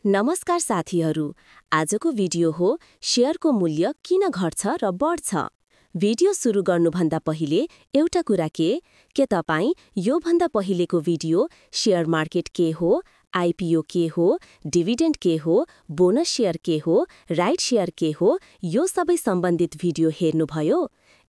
नमस्कार साथीहरू, आजको भिडियो हो शेयरको मूल्य किन घट्छ र बढ्छ। भिडियो सुरु गर्नुभन्दा पहिले एउटा कुरा के तपाईँ योभन्दा पहिलेको भिडियो शेयर मार्केट के हो, आइपिओ के हो, डिभिडेन्ड के हो, बोनस शेयर के हो, राइट शेयर के हो, यो सबै सम्बन्धित भिडियो हेर्नुभयो?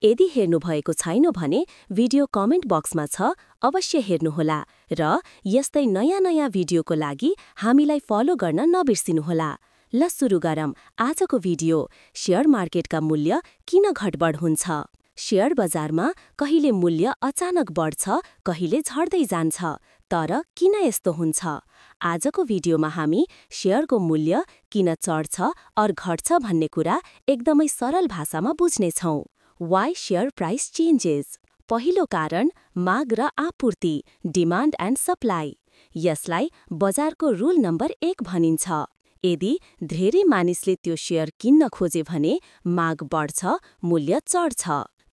यदि हेर्नुभएको छैन भने भिडियो कमेन्ट बक्समा छ, अवश्य हेर्नुहोला र यस्तै नयाँ भिडियोको लागि हामीलाई फलो गर्न नबिर्सिनुहोला। ल सुरु गरौँ आजको भिडियो। शेयर मार्केटका मूल्य किन घटबढ हुन्छ? शेयर बजारमा कहिले मूल्य अचानक बढ्छ, कहिले झर्दै जान्छ। तर किन यस्तो हुन्छ? आजको भिडियोमा हामी शेयरको मूल्य किन चढ्छ और घट्छ भन्ने कुरा एकदमै सरल भाषामा बुझ्नेछौँ। Why share price changes? पहिलो कारण माग र आपूर्ति, डिमान्ड एन्ड सप्लाई। यसलाई बजारको रुल नम्बर 1 भनिन्छ। यदि धेरै मानिसले त्यो शेयर किन्न खोजे भने माग बढ्छ, मूल्य चढ्छ।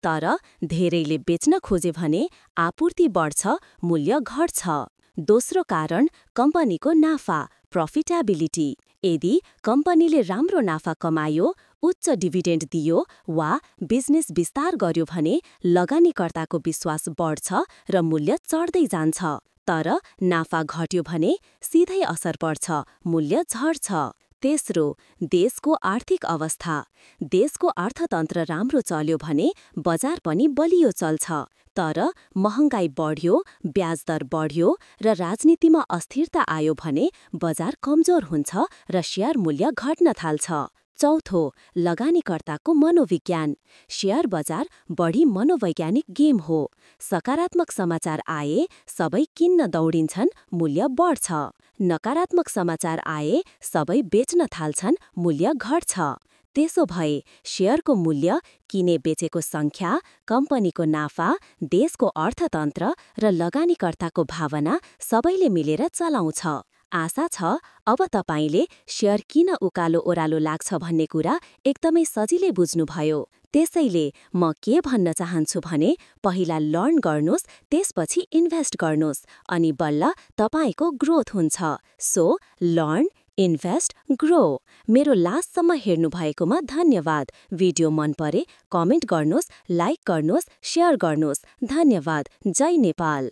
तर धेरैले बेच्न खोजे भने आपूर्ति बढ्छ, मूल्य घट्छ। दोस्रो कारण कम्पनीको नाफा, प्रफिटेबिलिटी। यदि कम्पनीले राम्रो नाफा कमायो, उच्च डिभिडेन्ड दियो वा बिजनेस विस्तार गर्यो भने लगानीकर्ताको विश्वास बढ्छ र मूल्य चढ्दै जान्छ। तर नाफा घट्यो भने सिधै असर पर्छ, मूल्य झर्छ। तेस्रो, देशको आर्थिक अवस्था। देशको अर्थतन्त्र राम्रो चल्यो भने बजार पनि बलियो चल्छ। तर महँगाई बढ्यो, ब्याज दर बढ्यो र राजनीतिमा अस्थिरता आयो भने बजार कमजोर हुन्छ र शेयर मूल्य घट्न थाल्छ। चौथो, लगानीकर्ताको मनोविज्ञान। शेयर बजार बढी मनोवैज्ञानिक गेम हो। सकारात्मक समाचार आए सबै किन्न दौडिन्छन्, मूल्य बढ्छ। नकारात्मक समाचार आए सबै बेच्न थाल्छन्, मूल्य घट्छ। त्यसो भए शेयरको मूल्य किने बेचेको सङ्ख्या, कम्पनीको नाफा, देशको अर्थतन्त्र र लगानीकर्ताको भावना सबैले मिलेर चलाउँछ। आशा छ अब तपाईले शेयर किन उकालो ओह्रालो लाग्छ भन्ने कुरा एकदमै सजिलै बुझ्नुभयो। त्यसैले म के भन्न चाहन्छु भने पहिला लर्न गर्नुस्, त्यसपछि इन्भेस्ट गर्नुस्, अनि बल्ल तपाईको ग्रोथ हुन्छ। So learn, invest, grow. मेरो लास्टसम्म हेर्नुभएकोमा धन्यवाद। भिडियो मन परे कमेन्ट गर्नुस्, लाइक गर्नुस्, शेयर गर्नुस्। धन्यवाद। जय नेपाल।